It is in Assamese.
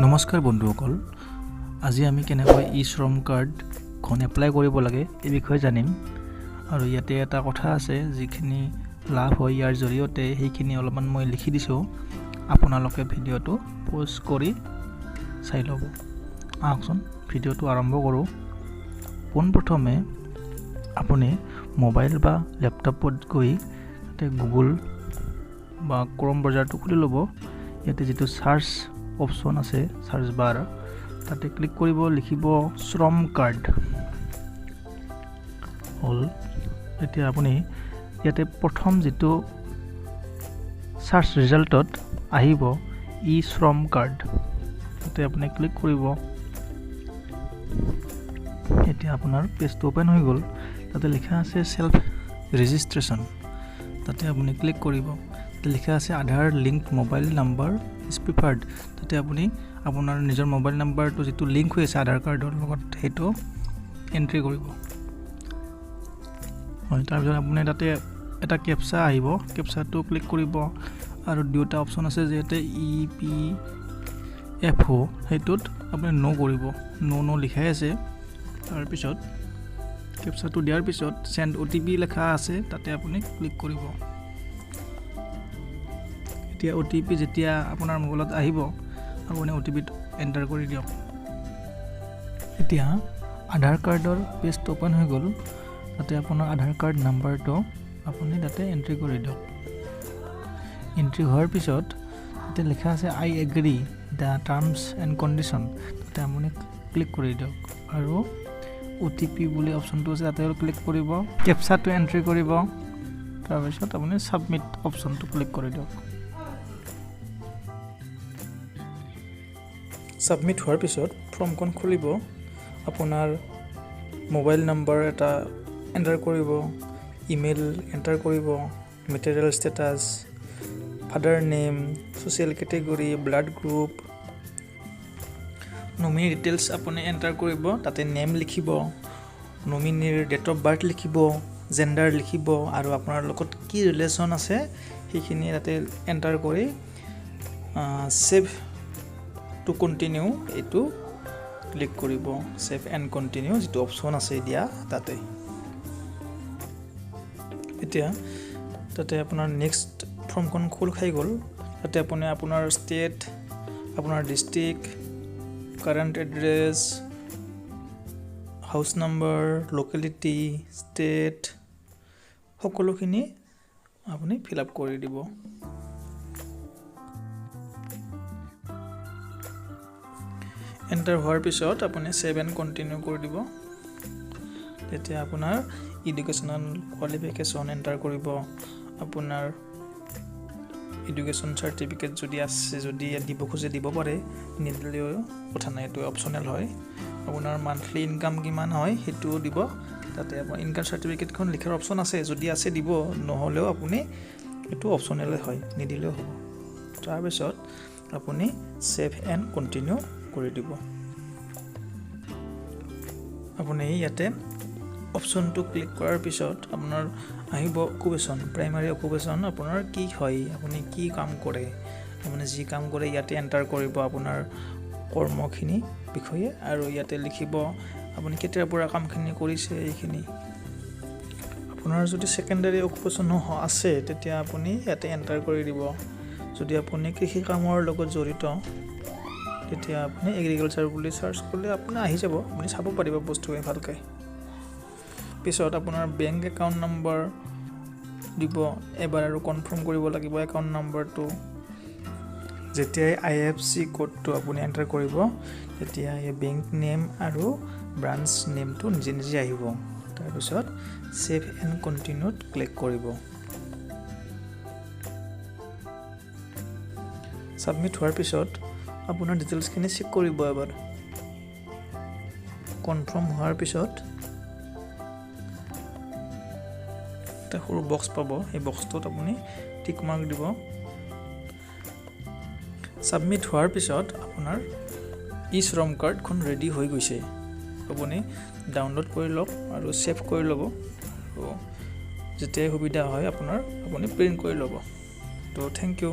নমস্কাৰ বন্ধুসকল, আজি আমি কেনেকৈ ই শ্ৰম কাৰ্ডখন এপ্লাই কৰিব লাগে এই বিষয়ে জানিম। আৰু ইয়াতে এটা কথা আছে, যিখিনি লাভ হয় ইয়াৰ জৰিয়তে সেইখিনি অলপমান মই লিখি দিছোঁ, আপোনালোকে ভিডিঅ'টো প'জ কৰি চাই ল'ব। আহকচোন ভিডিঅ'টো আৰম্ভ কৰোঁ। পোনপ্ৰথমে আপুনি মোবাইল বা লেপটপত গৈ তাতে গুগল বা ক্ৰম ব্ৰাউজাৰটো খুলি ল'ব। ইয়াতে যিটো চাৰ্চ অপশ্যন আছে, চাৰ্চ বাৰ, তাতে ক্লিক কৰিব, লিখিব শ্ৰম কাৰ্ড হ'ল। এতিয়া আপুনি ইয়াতে প্ৰথম যিটো চাৰ্চ ৰিজাল্টত আহিব ই শ্ৰম কাৰ্ড, তাতে আপুনি ক্লিক কৰিব। এতিয়া আপোনাৰ পেজটো অ'পেন হৈ গ'ল। তাতে লিখা আছে চেল্ফ ৰেজিষ্ট্ৰেশ্যন, তাতে আপুনি ক্লিক কৰিব। তাতে লিখা আছে Aadhaar link mobile number is preferred. তাতে আপুনি আপোনাৰ নিজৰ মোবাইল নাম্বাৰটো যিটো লিংক হৈ আছে আধাৰ কাৰ্ডৰ লগত সেইটো এণ্ট্ৰি কৰিব। হয়, তাৰপিছত আপুনি তাতে এটা কেপচা আহিব, কেপচাটো ক্লিক কৰিব। আৰু দুটা অপশ্যন আছে, যিহেতু ই পি এফ অ', সেইটোত আপুনি ন' কৰিব, ন' ন' লিখাই আছে। তাৰপিছত কেপচাটো দিয়াৰ পিছত চেণ্ড অ' টি পি লেখা আছে, তাতে আপুনি ক্লিক কৰিব। এতিয়া অ' টি পি যেতিয়া আপোনাৰ মোবাইলত আহিব, আপুনি অ' টি পিটো এণ্টাৰ কৰি দিয়ক। এতিয়া আধাৰ কাৰ্ডৰ পেজটো অ'পেন হৈ গ'ল। তাতে আপোনাৰ আধাৰ কাৰ্ড নাম্বাৰটো আপুনি তাতে এণ্ট্ৰি কৰি দিয়ক। এণ্ট্ৰি হোৱাৰ পিছত তাতে লিখা আছে I agree the terms and condition, তাতে আপুনি ক্লিক কৰি দিয়ক। আৰু অ' টি পি বুলি অপশ্যনটো আছে, তাতে ক্লিক কৰিব, কেপচাটো এণ্ট্ৰি কৰিব। তাৰপিছত আপুনি ছাবমিট অপশ্যনটো ক্লিক কৰি দিয়ক। ছাবমিট হোৱাৰ পিছত ফৰ্মখন খুলিব, আপোনাৰ মোবাইল নাম্বাৰ এটা এণ্টাৰ কৰিব, ইমেইল এণ্টাৰ কৰিব, marital status, father name, social category, blood group, nominee details আপুনি এণ্টাৰ কৰিব। তাতে নেম লিখিব, নমিনিৰ ডেট অফ বাৰ্থ লিখিব, জেণ্ডাৰ লিখিব আৰু আপোনাৰ লগত কি ৰিলেশ্যন আছে সেইখিনি তাতে এণ্টাৰ কৰি ছেভ টু কণ্টিনিউ এইটো ক্লিক কৰিব। ছেভ এণ্ড কণ্টিনিউ যিটো অপশ্যন আছে দিয়া তাতে। এতিয়া তাতে আপোনাৰ নেক্সট ফৰ্মখন খোল খাই গ'ল। তাতে আপুনি আপোনাৰ ষ্টেট, আপোনাৰ district, current address, house number, locality, state সকলোখিনি আপুনি ফিল আপ কৰি দিব। এণ্টাৰ হোৱাৰ পিছত আপুনি ছেভ এণ্ড কণ্টিনিউ কৰি দিব। তেতিয়া আপোনাৰ এডুকেশ্যনেল কোৱালিফিকেশ্যন এণ্টাৰ কৰিব, আপোনাৰ এডুকেশ্যন চাৰ্টিফিকেট যদি আছে, যদি দিব খোজে দিব পাৰে, নিদিলেও কথা নাই, এইটো অপশ্যনেল হয়। আপোনাৰ মান্থলি ইনকাম কিমান হয় সেইটোও দিব। তাতে আপোনাৰ ইনকাম চাৰ্টিফিকেটখন লিখাৰ অপশ্যন আছে, যদি আছে দিব, নহ'লেও আপুনি এইটো অপশ্যনেলে হয়, নিদিলেও হ'ব। তাৰপিছত আপুনি ছেভ এণ্ড কণ্টিনিউ কৰি দিব। আপুনি ইয়াতে অপশ্যনটো ক্লিক কৰাৰ পিছত আপোনাৰ আহিব অকুপেশ্যন, প্ৰাইমাৰী অকুপেশ্যন আপোনাৰ কি হয়, আপুনি কি কাম কৰে, আপুনি যি কাম কৰে ইয়াতে এণ্টাৰ কৰিব আপোনাৰ কৰ্মখিনি বিষয়ে। আৰু ইয়াতে লিখিব আপুনি কেতিয়াৰ পৰা কামখিনি কৰিছে এইখিনি। আপোনাৰ যদি ছেকেণ্ডাৰী অকুপেশ্যনো আছে তেতিয়া আপুনি ইয়াতে এণ্টাৰ কৰি দিব। যদি আপুনি কৃষি কামৰ লগত জড়িত তেতিয়া আপুনি এগ্ৰিকালচাৰ বুলি চাৰ্চ কৰিলে আপুনি আহি যাব, আপুনি চাব পাৰিব বস্তুখিনি ভালকৈ। পিছত আপোনাৰ বেংক একাউণ্ট নম্বৰ দিব, এবাৰ আৰু কনফাৰ্ম কৰিব লাগিব একাউণ্ট নম্বৰটো। যেতিয়াই আই এফ চি ক'ডটো আপুনি এণ্টাৰ কৰিব তেতিয়া এই বেংক নেম আৰু ব্ৰাঞ্চ নেমটো নিজে নিজে আহিব। তাৰপিছত ছেভ এণ্ড কণ্টিনিউত ক্লিক কৰিব। ছাবমিট হোৱাৰ পিছত আপোনাৰ ডিটেইলছখিনি চেক কৰিব এবাৰ। কনফাৰ্ম হোৱাৰ পিছত এটা সৰু বক্স পাব, সেই বক্সটোত আপুনি টিক মাৰ্ক দিব। ছাবমিট হোৱাৰ পিছত আপোনাৰ ই শ্ৰম কাৰ্ডখন ৰেডি হৈ গৈছে। আপুনি ডাউনলোড কৰি লওক আৰু ছেভ কৰি ল'ব, আৰু যেতিয়াই সুবিধা হয় আপোনাৰ আপুনি প্ৰিণ্ট কৰি ল'ব। তো thank U.